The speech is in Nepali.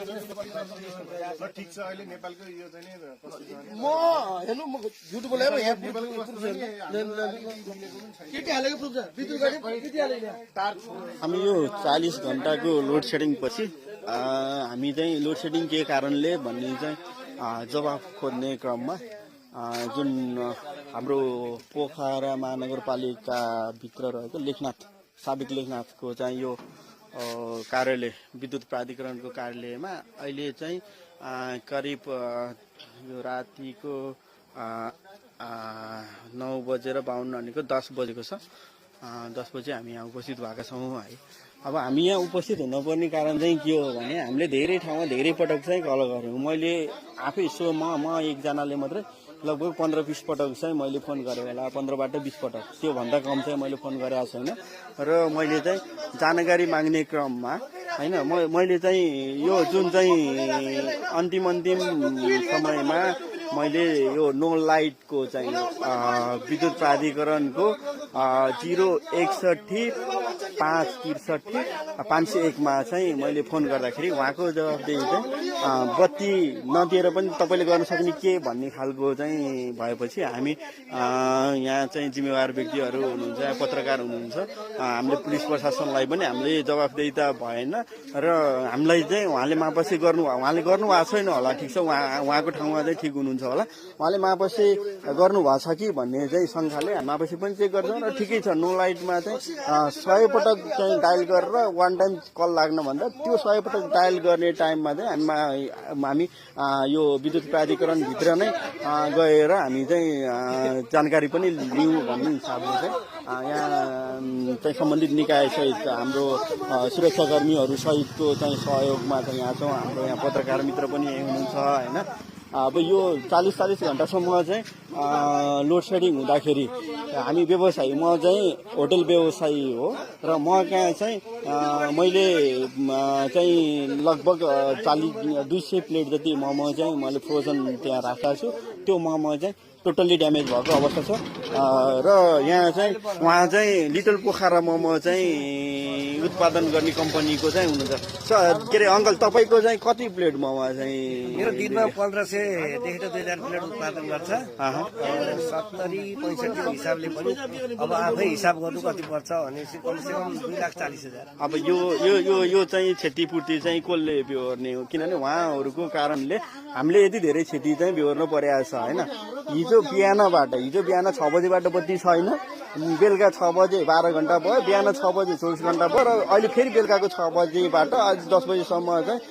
ठिक छ अहिले नेपालको यो चाहिँ म हेर्नु म झुट बोलेको यहाँ केटी हालेको प्रुफ छ विद्युत गाडी केटी हालेको हामी यो 40 घण्टाको लोड सेडिङ पछि हामी चाहिँ लोड सेडिङ के कारणले भन्ने चाहिँ जवाफ खोज्ने क्रममा जुन हाम्रो पोखरा महानगरपालिका भित्र रहेको लेखनाथ साबिक लेखनाथको चाहिँ यो कार्यालय विद्युत प्राधिकरणको कार्यालयमा अहिले चाहिँ करिब यो रातिको 9:52 भनेको 10 बजेको छ 10 बजे हामी यहाँ उपस्थित भएका छौँ है। अब हामी यहाँ उपस्थित हुनुपर्ने कारण चाहिँ के हो भने हामीले धेरै ठाउँमा धेरै पटक चाहिँ कल गऱ्यौँ। मैले आफै सो म एकजनाले मात्रै लगभग 15-20 पटक चाहिँ मैले फोन गरेँ होला 15बाट 20 पटक त्योभन्दा कम चाहिँ मैले फोन गरेको छैन र मैले चाहिँ जानकारी माग्ने क्रममा हैन मैले चाहिँ यो जुन चाहिँ अन्तिम समयमा मैले यो नो लाइटको चाहिँ विद्युत प्राधिकरणको 061-563-501 मा चाहिँ मैले फोन गर्दाखेरि उहाँको जवाफदेही चाहिँ बत्ती नदिएर पनि तपाईँले गर्न सक्ने के भन्ने खालको चाहिँ भएपछि हामी यहाँ चाहिँ जिम्मेवार व्यक्तिहरू हुनुहुन्छ पत्रकार हुनुहुन्छ हामीले पुलिस प्रशासनलाई पनि हामीले जवाफदेही त भएन र हामीलाई चाहिँ उहाँले मापसी उहाँले गर्नुभएको छैन होला ठिक छ उहाँको ठाउँमा चाहिँ ठिक हुनुहुन्छ होला उहाँले मापसी गर्नुभएको छ कि भन्ने चाहिँ शङ्काले मापसी पनि चेक गर्छौँ र ठिकै छ नो लाइटमा चाहिँ 100 पटक चाहिँ डायल गरेर वान टाइम कल लाग्नुभन्दा त्यो 100 पटक डायल गर्ने टाइममा चाहिँ हामी यो विद्युत प्राधिकरणभित्र नै गएर हामी चाहिँ जानकारी पनि लिउँ भन्ने हिसाबले चाहिँ यहाँ चाहिँ सम्बन्धित निकायसहित हाम्रो सुरक्षाकर्मीहरू सहितको चाहिँ सहयोगमा चाहिँ यहाँ छौँ। हाम्रो यहाँ पत्रकार मित्र पनि यही हुनुहुन्छ होइन। अब यो 40 घण्टासम्म चाहिँ लोड सेडिङ हुँदाखेरि हामी व्यवसायी म चाहिँ होटल व्यवसायी हो र म कहाँ चाहिँ मैले चाहिँ लगभग 200 प्लेट जति मोमो चाहिँ मैले फ्रोजन त्यहाँ राखेको छु। त्यो मोमो चाहिँ टोटल्ली ड्यामेज भएको अवस्था छ र यहाँ चाहिँ उहाँ चाहिँ लिटल पोखरा मोमो चाहिँ उत्पादन गर्ने कम्पनीको चाहिँ हुनुहुन्छ के अरे अङ्कल तपाईँको चाहिँ कति प्लेट मोमो चाहिँ मेरो दिनमा 1500 देखि 2000 प्लेट उत्पादन गर्छ 70-65 हिसाबले पनि अब आफै हिसाब गर्नु कति पर्छ भने कमसेकम 2,40,000। अब यो चाहिँ क्षतिपूर्ति चाहिँ कसले बेहोर्ने हो किनभने उहाँहरूको कारणले हामीले यति धेरै क्षति चाहिँ बेहोर्नु परेको छ होइन। हिजो बिहान 6 बजेबाट बत्ती छैन बेलुका 6 बजे 12 घण्टा भयो बिहान 6 बजे 24 घण्टा भयो र अहिले फेरि बेलुकाको 6 बजेबाट आज 10 बजेसम्म चाहिँ